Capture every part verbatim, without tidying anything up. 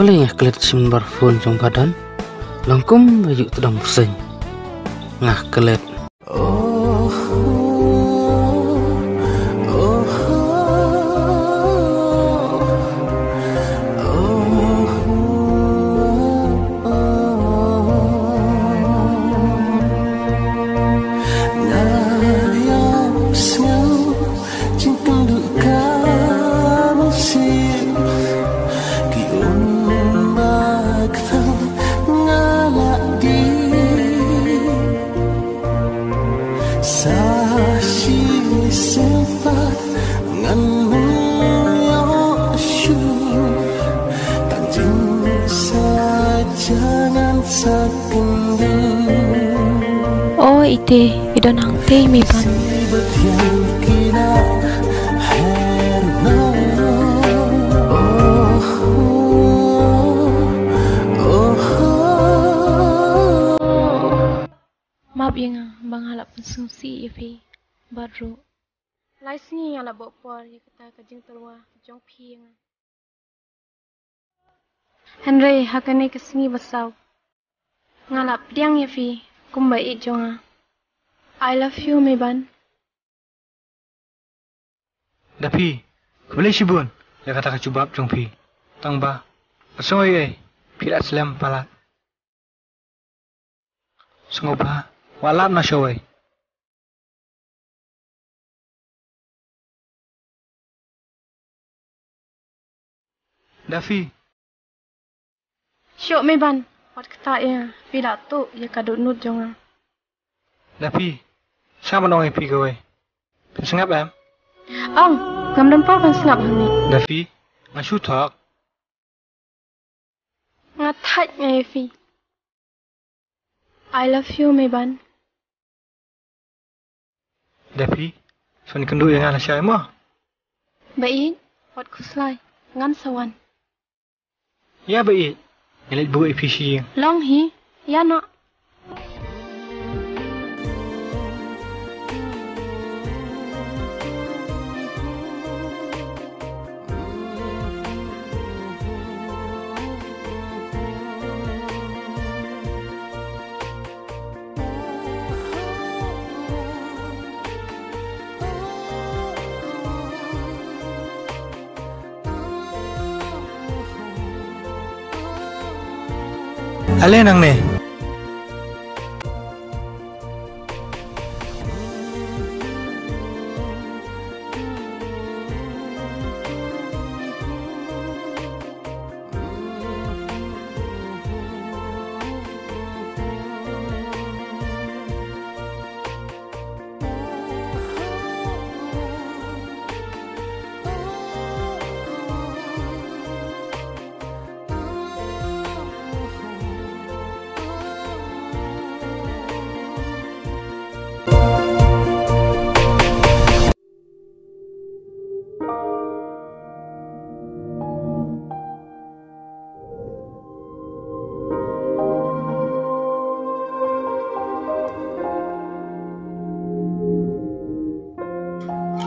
Lei nga klet shim bar phone jong ba don. Long kum ba yu tdong seng. Nga klet. Jingkynduh ka mynsiem ki um ba kthang nga la dih. Sa shi sympat ngan ym ïoh shuh. Tang jingsaja ngan sa kynduh. O ite, i don hangtei me ban. Map ïa nga ba nga la pynsngewsih ïa phi bad ruh. Lai sngi nga la buh por ïa kata ka jingtyrwa jong phi ïa nga. Hynrei ha kane ka sngi ba saw nga la pdiang ïa phi kumba ïeit jong nga. I love you, Meban. Da phi, khublei shibun ïa kata ka jubab jong phi. Tang ba ka sngewbha ei, phi la slem palat. Sngewbha wat lap na shawei. Da phi. Shuh Meban, wat kata ïa phi la tuh ïa ka dohnud jong nga. Da phi, sngap ban ong ïa phi kawei. Phin sngap em? Ong, ngam don por ban sngap hangne. Da phi, nga shu thok. Nga thait nga ïa phi. I love you, Meban. Da phi, sa wan kynduh ïa nga lashai mo. Ba ïeit, wat khuslai, ngan sa wan. Ïa ba ïeit, ngan leit buh ïa phi sha ïing. Long hi, ïa noh. Ale nangne.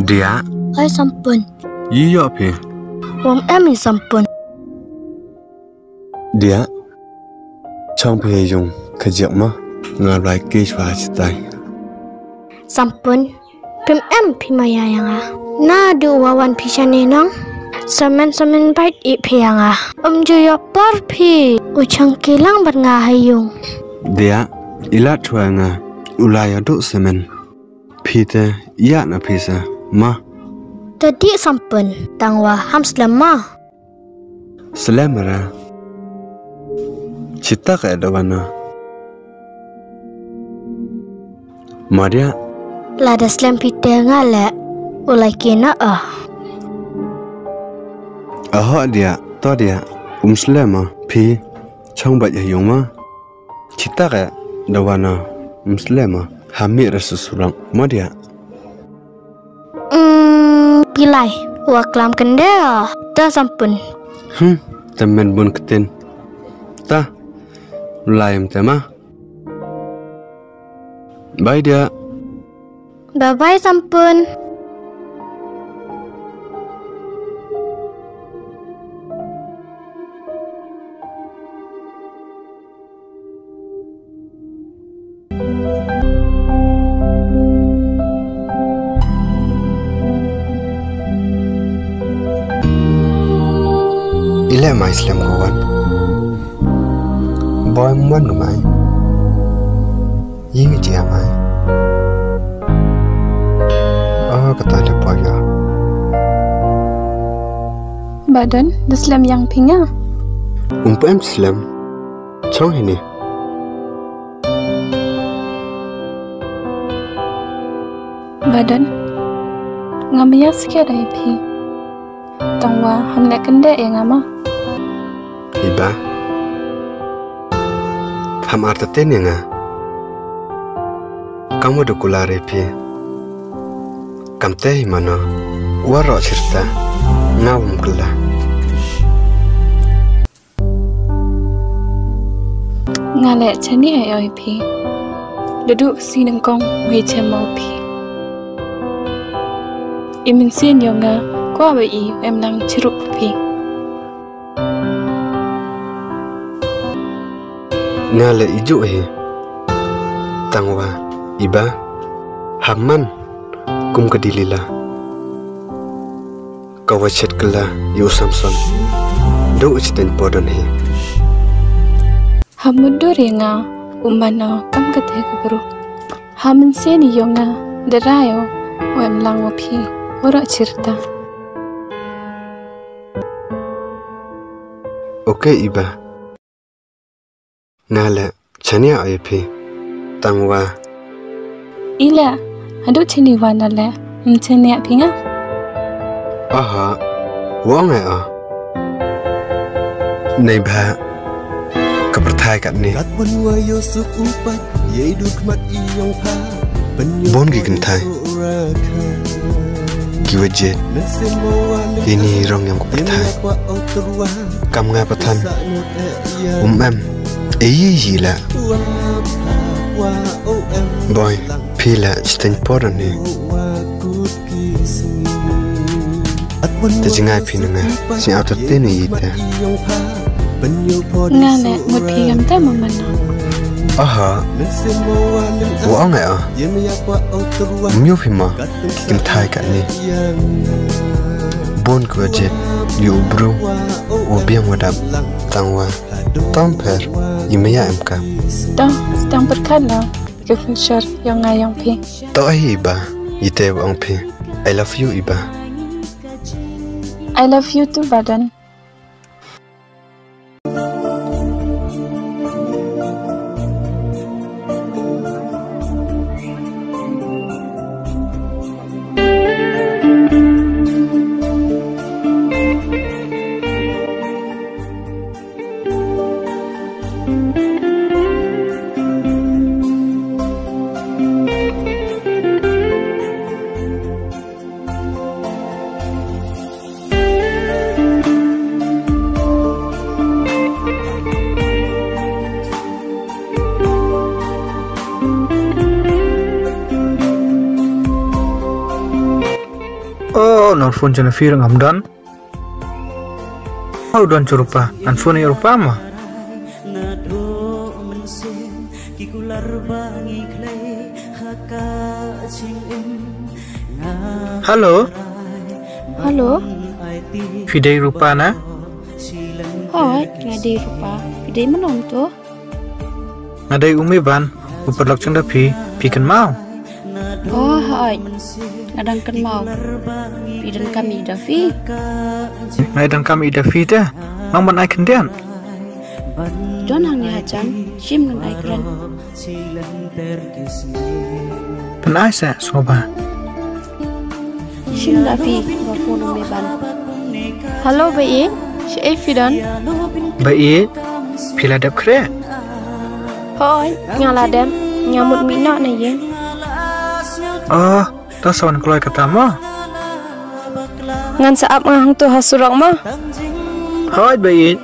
Diah. Oi Sampun. Ïoh phi. Wam em i Sampun. Diah. Chong phi ha ïung ka jek ma. Nga lai ki shwa chitai. Sampun. Phim em phi maya ïa nga. Naduh wa wan phi shane nong. Samen samen bait i phi ïa nga. Ym ju ïoh por phi. U chang kilang bad nga ha ïung. Diah, i lad chwa nga. U la ïa duh samen. Phi te ïa na phi sa. Ma. Te dih Sampun. Tang wa ham slem ma. Slem ra. Chita ka da wana. Maria. Lada slem phi te nga le. U lai ki na a. Aho dia, to dia. Um slem a. Phi. Chong bait ha ïung ma. Chita ka da wana. Um slem a. Hami ra susurang. Maria. Hmm, pilai. Wa klam kende. Ta Sampun. Hmm, temen bun ketin. Ta. Lai em tema. Bye dia. Bye bye Sampun. Te mai slem ko wan. Boy, mon ko mai. Yi ji mai. Oh, kata le boy ya. Badan, da slem ïa phi nga? Um pem slem. Chong hini. Badan, ngam ïa skhem ïa phi. Tang wa ham leh kyndit ïa nga ma. Iba. Ham artatien ïa nga. Kam wa da kular ïa phi. Kam te hi mano. Waroh chirta. Nga wam kylla. Nga leh chani ai oi phi. Ladu si nang kong wei chem mau phi. I mynsiem yong nga kwa ba i em nang chirup phi. Nga leh i ju hi. Tang wa iba. Haman kum ka Delila. Ka wa chet kylla ïa u Samson. Do u chiteng podon hi. Ha mudur ïa nga u Manoah kam ka te ka bru. Ha mynsiem yong nga da rai u em lang wa phi waroh chirta. Okay iba. Nga leh chani ai phi. Tang wa. I leh hadu chani wa na leh mchani ai phi nga. Aha. Wa ngai a. Nei ba. Ka pyrthai kat ni. Bon ki kynthai. Ki wa jied. Ini rong yong ka pyrthai. Kam nga pathan. Um em. Ei yi la. Boy, phi la chiteng podon ni. Te jingai phi nunga. Sing auto tini yi te. Nga ne mut phi gam te ma mana. Aha. Wa ong ai a. Myu phi ma. Ki kynthai kat ni. Bon ko jet. Yu bru. U biang wadap. Tang wa. Tom pher. I maya em ka. Tang, tang berkat la. Ke future yong nga yong phi. To ai ba. I te wa ong phi. I love you iba. I love you too, Badan. Oh, nor phone jana phi ngam don. Au don chu Rupa, ngan phone ïa Rupa ma. Hello. Hello. Phi dei Rupa na? Hooid, nga dei Rupa. Phi dei mano to? Nga dei u Meiban, u paralok jong da phi, phi kynmaw? Oh, hooid. Nga dang kynmaw. Phi dang kam ïa da phi? Nga dang kam ïa da phi te. Nang ban ai khyndiat. Don hangne hajan, shim ngan ai kren. Pynai sa sngewbha. Shim da phi ba phone u Meiban. Hello ba ïeit, shaei phi don? Ba ïeit, phi la dep khreh? Hooid, nga la dep, nga mut mih noh na ïing. Oh, to sa wan kloi kata mo. Ngan sa ap nga hangto ha surok mo. Hooid ba ïeit.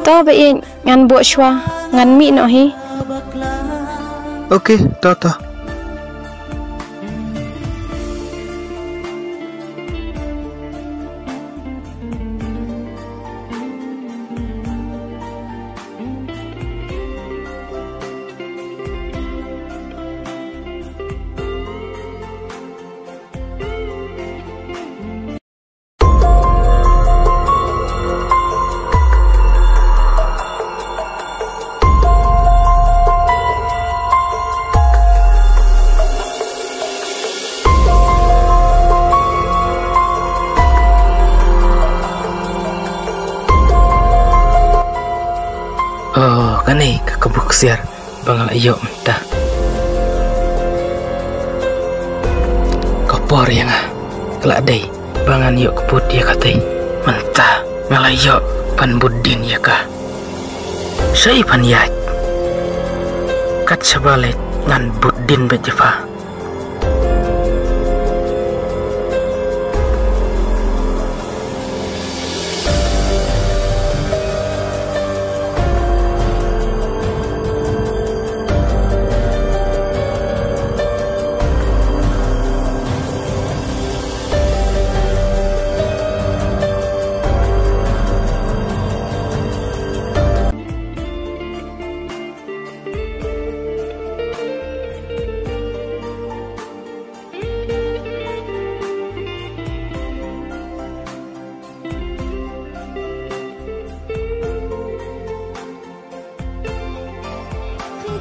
To ba ïeit. Ngan buh shuwa, ngan mih noh hi. Okay, to to. Siar ba nga la ïoh mynta. Ka por ïa nga ka la dei ba ngan ïoh kput ïa katei. Mynta nga la ïoh ban bud dien ïa ka. Shai phan ïaid. Kat shaba leit ngan bud dien beit ïa pha.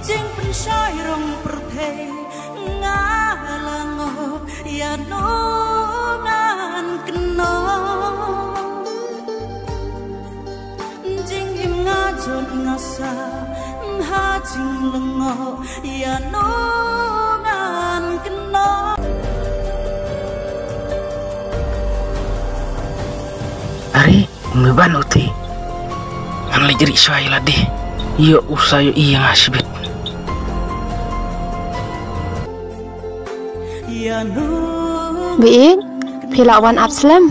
Jingpynshoi rong pyrthei nga la ngop ïa nongwan kynnoh. Jingim nga jot nga sa ha jinglyngngoh ïa nongwan kynnoh. Are, ym ban uti. Ngan leit rieh shuwa ïa lade. Ïoh u sa ïohi ïa nga shibit. Bieit, phi la wan ap slem.